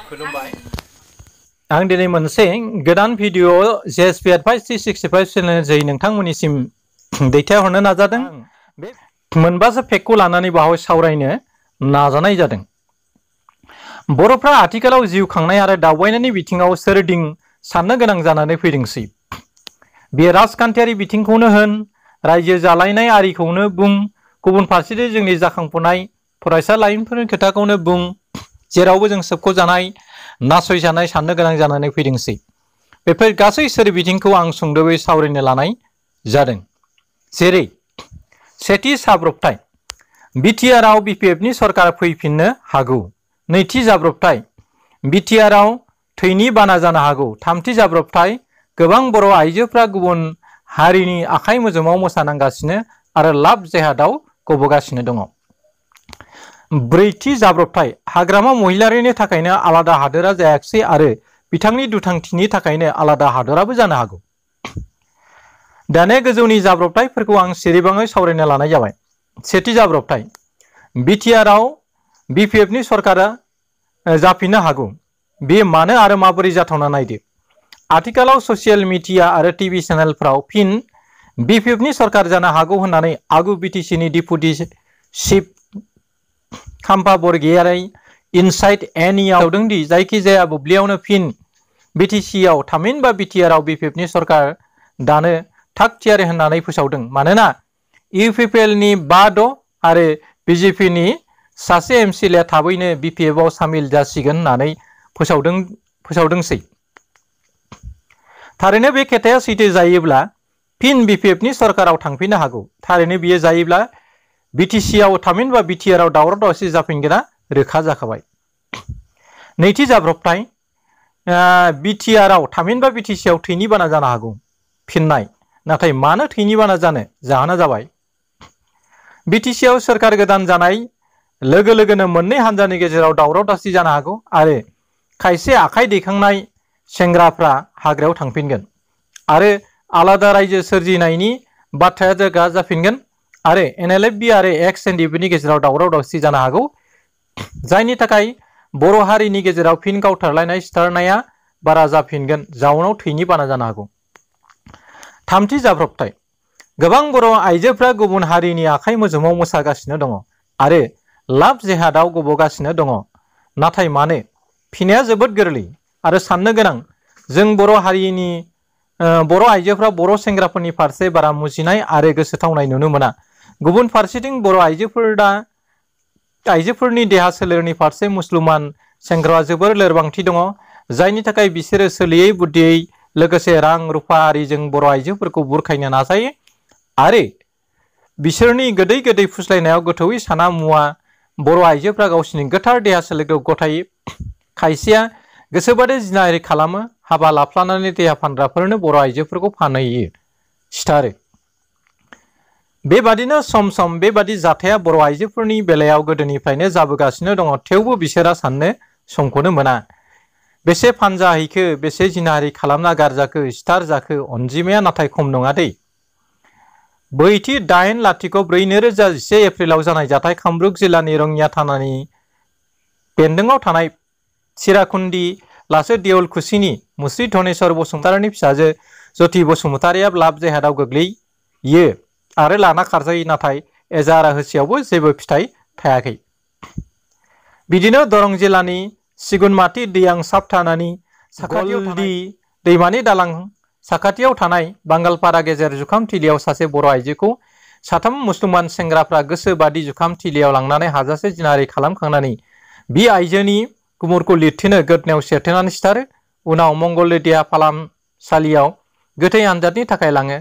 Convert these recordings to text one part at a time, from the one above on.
खुलुमबाय आं दिनै मोनसे गोदान भिडिअ JSP Advice 365 चेनेल जै नोंथांमोननिसिम दैथायहरनो नाजादों। बे मोनबासो फेक्टखौ लानानै बाहाय सावरायनो नाजानाय जादों। बर'फ्रा आथिखालाव जिउ खांनाय आरो दावबायनायनि बिथिङाव सोरदिं साननो गोनां जानानै फैदोंसै। बे राजखान्थियारि बिथिंखौनो होन, रायजो जालायनाय आरिखौनो बुं, गुबुन फारसेथिं जोंनि जाखांफुनाय फरायसा लाइमोनफोरनि खोथाखौनो बुं, जेरावबो जों सोबख'जानाय, नासयजानाय साननो गोनां जानानै फैदोंसै। बेफोर गासै सोरबिथिंखौ आं सुंद'यै सावरायनो लानाय जादों। जेरै सेथि जाब्रबथाय, बिटिआरआव बिपिएफनि सरकार फैफिननो हागौ। नैथि जाब्रबथाय, बिटिआरआव थैनि बाना जानो हागौ। थामथि जाब्रबथाय, गोबां बर' आइजोफ्रा गुबुन हारिनि आखाइ मोजोमाव मोसानांगासिनो आरो लाभ जेहादाव गबोगासिनो दङ। ब्रैथि जाब्रबथाय, हाग्रामा महिलारिनि थाखायनो आलादा हादोरा जायाखिसै आरो बिथांनि दुथांथिनि थाखायनो आलादा हादोराबो जानो हागौ। दानिया गोजौनि जाब्रबथायफोरखौ आं सिरिबाङै सावरायनो लानाय जाबाय। सेथि जाब्रबथाय, बिटिआरआव बिपिएफनि सरकारा जाफिननो हागौ। बे मानो आरो माबोरै जाथावना नायदो। आथिखालाव ससियेल मिडिया आरो टिभि चेनेलफ्राव फिन बिपिएफनि सरकार जानो हागौ होननानै आगु बिटिसिनि डिपुटि चिफ खाम्फा बरगयारी इनसाइट एनिआव दि जायखिजाया बुब्लियावनो फिन बिटिसिआव थामहिनबा बिटिआरआव बिपिएफनि सरकार दानो थाग थियारि होननानै फोसावदों। मानोना इउपिपिएलनि 5-6 आरो बिजेपिनि सासे एमसिएलए थाबैनो बिपिएफआव सामिल जासिगोन होननानै फोसावदोंसै। थारैनो बे खोथाया सैथो जायोब्ला फिन बिपिएफनि सरकाराव थांफिननो हागौ। थारैनो बियो जायोब्ला बिटिसिआव थामहिनबा बिटिआरआव दावराव दावसि जाफिनगोना रोखा जाखाबाय। नैथि जाब्रबथाय, बिटिआरआव थामहिनबा बिटिसिआव थैनि बाना जानो हागौ। फिननाय, नाथाय मानो थैनि बाना जानो? जाहोना जाबाय बिटिसिआव सरकार गोदान जानाय लोगो लोगोनो मोननै हान्जानि गेजेराव दावराव दावसि जानो हागौ आरो खायसे आखाइ दैखांनाय सेंग्राफ्रा हाग्रायाव थांफिनगोन आरो आलादा रायजो सोरजिनायनि बाथ्राया जोगा जाफिनगोन आरो एनएलएफबि आरो एक्स-एनडिएफबिनि गेजेराव दावराव दावसि जानो हागौ, जायनि थाखाय बर' हारिनि गेजेराव फिन गावथारलायनाय सिथारनाया बारा जाफिनगोन, जाउनाव थैनि बाना जानो हागौ। थामथि जाब्रबथाय, गोबां बर' आइजोफ्रा गुबुन हारिनि आखाइ मोजोमाव मोसागासिनो दङ आरो लाभ जेहादाव गबोगासिनो दङ। नाथाय मानो? फिननाया जोबोद गोरलै आरो साननो गोनां। जों बर' आइजोफ्रा बर' सेंग्राफोरनि फारसे बारा मुजिनाय आरो गोसोथावनाय नुनो मोना। गुबुन फारसेथिं बर' आइजोफोरनि देहा सोलेरनि फारसे मुसलमान सेंग्राआ जोबोर लोरबांथि दङ, जायनि थाखाय बिसोरो सोलियै बुद्धियै लोगोसे रां रुफा आरिजों बर' आइजोफोरखौ बुरखायनो नाजायो आरो बिसोरनि गोदै गोदै फुस्लायनायाव गोथौयै साना मुवा बर' आइजोफ्रा गावसिनि गोथार देहा सोलेरखौ गथायो। खायसेया गोसोबादि जिनाहारि खालामो, हाबा लाफ्लानानै देहा फानग्राफोरनो बर' आइजोफोरखौ फानहैयो, सिथारो। बेबादिनो सम सम बेबादि जाथाया बर' आइजोफोरनि बेलायाव गोदोनिफ्रायनो जाबोगासिनो दङ। थेवबो बिसोरा साननो समखौनो मोना। बेसे फानजा हैखो, बेसे जिनाहारि खालामना गारजाखो, सिथार जाखो, अनजिमाया नाथाय खम नङा दै। बैथि 8-04-2011 एप्रिलाव जानाय जाथाय कामरुप जिल्लानि रङिया थानानि बेन्दोङाव थानाय सिराकुन्दि लासो देउलखुसिनि मुस्रि धनेश्वर बसुमतारिनि फिसाजो ज्योति बसुमतारिया लाभ जेहादाव गोग्लैयो आरो लाना खारजायो, नाथाय एजाहार होसेयावबो जेबो फिथाइ थायाखै। बिदिनो दरं जिल्लानि सिगुनमाथि दैयांसाब थानानि गलदि दैमानि दालां साखाथियाव थानाय बांगालपारा गेजेर जुखाम थिलियाव सासे बर' आइजोखौ 3 मुसलमान सेंग्राफ्रा गोसो बादि जुखाम थिलियाव लांनानै हाजासे जिनाहारि खालामखांनानै बि आइजोनि गुमुरखौ लिरथेनो गोदनायाव सेरथेनानै सिथारो। उनाव मंगलदै देहा फाहामसालियाव गोथै आनजादनि थाखाय लाङो।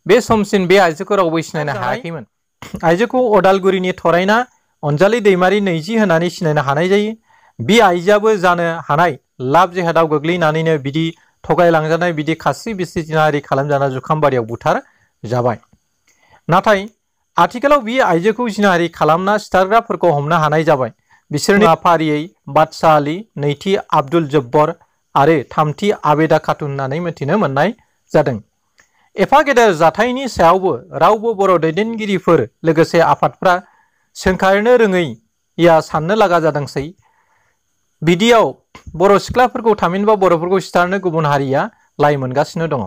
बे समसिम बे आइजोखौ रावबो सिनायनो हायाखैमोन। आइजोखौ अदालगुरिनि थरायना अनजालि दैमारि 20 होननानै सिनायनो हानाय जायो। बि आइजोआबो जानो हानाय लाभ जेहादाव गोग्लैनानैनो बिदि थगायलांजानाय, बिदि खास्रि बिस्रि जिनाहारि खालामजानाय जुखामबारियाव बुथार जाबाय। नाथाय आथिखालाव बि आइजोखौ जिनाहारि खालामना सिथारग्राफोरखौ हमनो हानाय जाबाय। बिसोरनि फारियै बादशाह आली, नैथि आब्दुल जब्बर आरो थामथि आबेदा खातुन होननानै मिथिनो मोननाय जादों। एफा गेदेर जाथायनि सायावबो रावबो बर' दैदेनगिरिफोर लोगोसे आफादफ्रा सोंखारनो रोङैया साननो लागा जादोंसै। बिदियाव बर' सिख्लाफोरखौ थामहिनबा बर'फोरखौ सिथारनो गुबुन हारिया लाइ मोनगासिनो दङ।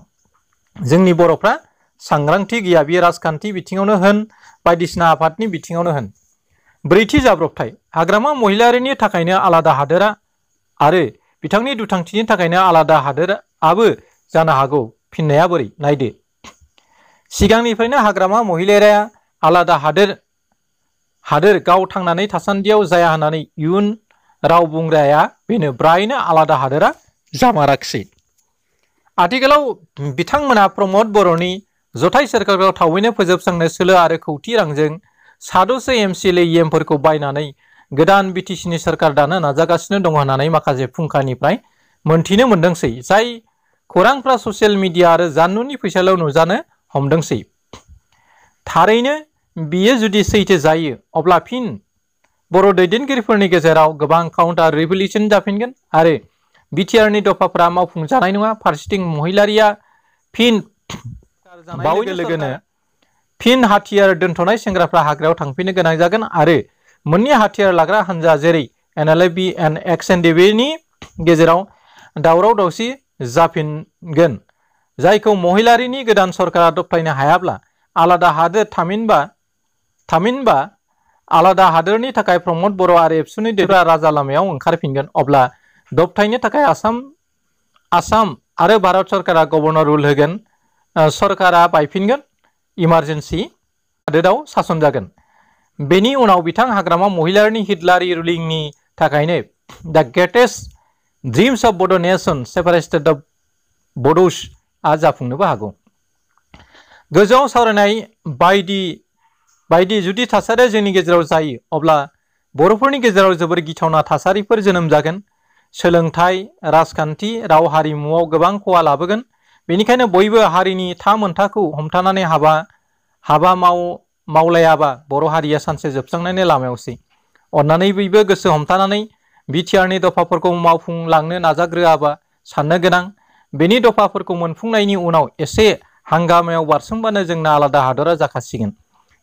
जोंनि बर'फ्रा सांग्रांथि गैया, बे राजखान्थि बिथिङावनो होन बायदिसिना आफादनि बिथिङावनो होन। ब्रैथि जाब्रबथाय, हाग्रामा महिलारिनि थाखायनो आलादा हादोरा आरो बिथांनि दुथांथिनि थाखायनो आलादा हादोराबो जानो हागौ। फिननाया बोरै? नायदो। सिगांनिफ्रायनो हाग्रामा महिलारिया आलादा हादोर गाव थांनानै थासान्दियाव जाया होननानै इयुन राव बुंग्राया बेनो, ब्रायनो आलादा हादोरा जामाराखिसै। आथिखालाव बिथांमोना प्रमद बर'नि जथाय सोरखारखौ थाबैनो फोजोबस्रांनो सोलो आरो खौथि रांजों साद'सो एमसिएलए इएमफोरखौ बायनानै गोदान बिटिसिनि सोरखार दानो नाजागासिनो दङ होननानै माखासे फुंखानिफ्राय मोनथिनो मोनदोंसै। जाय खौरांफ्रा ससियेल मिडिया आरो जानबुंनि फैसायाव नुजानो हमदोंसै। थारैनो बियो जुदि सैथो जायो अब्ला फिन बर' दैदेनगिरिफोरनि गेजेराव गोबां काउन्टार रिभलिउसन जाफिनगोन आरो बिटिआरनि दफाफोरा मावफुंजानाय नङा। फारसेथिं महिलारिया फिन बावै लोगोनो फिन हाथियार दोनथ'नाय सेंग्राफ्रा हाग्रायाव थांफिननो गोनां जागोन आरो मोननै हाथियार लाग्रा हान्जा जेरै एनएलएफबि एन्ड एक्सएनडिबिनि गेजेराव दावराव दावसि जाफिनगोन। जायखौ महिलारिनि गोदान सरकारा दबथायनो हायाब्ला आलादा हादोर थामहिनबा आलादा हादोरनि थाखाय प्रमद बर' आरो एबसुनि दैदेनगिरिफोरा राजा लामायाव ओंखारफिनगोन। अब्ला दबथायनो थाखाय आसाम आरो भारत सरकारा गभर्नर रुल होगोन। सरकारा बायफिनगोन, इमार्जेन्सि हादोराव सासन जागोन। बेनि उनाव बिथां हाग्रामा महिलारिनि हिटलारि रुलिंनि थाखायनो द ग्रेटेस्ट ड्रिम्स अफ बड' नेशन सेपारेटेड अफ बड'सआ जाफुंनोबो हागौ। गोजौआव सावरायनाय बायदि जुदि थासारिया जोंनि गेजेराव जायो अब्ला बर'फोरनि गेजेराव जोबोर गिथावना थासारिफोर जोनोम जागोन। सोलोंथाइ, राजखान्थि, राव हारिमुआव गोबां खहा लाबोगोन। बेनिखायनो बयबो हारिनि थामोनथाखौ हमथानानै हाबा मावलायाबा बर' हारिया सानसे जोबस्रांनायनि लामायावसै। अन्नानै बयबो गोसो हमथानानै बिटिआरनि दफाफोरखौ मावफुंलांनो नाजाग्रोआबा साननो गोनां। बेनि दफाफोरखौ मोनफुंनायनि उनाव एसे हांगामायाव बारसोमबानो जोंना आलादा हादरा जाखासिगोन।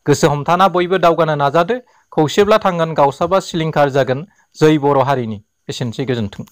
गोसो हमथाना बयबो दावगानो नाजादो। खौसेब्ला थांगोन, गावसाबा सिलिंखार जागोन। जै बर' हारिनि। एसेनोसै, गोजोन्थों।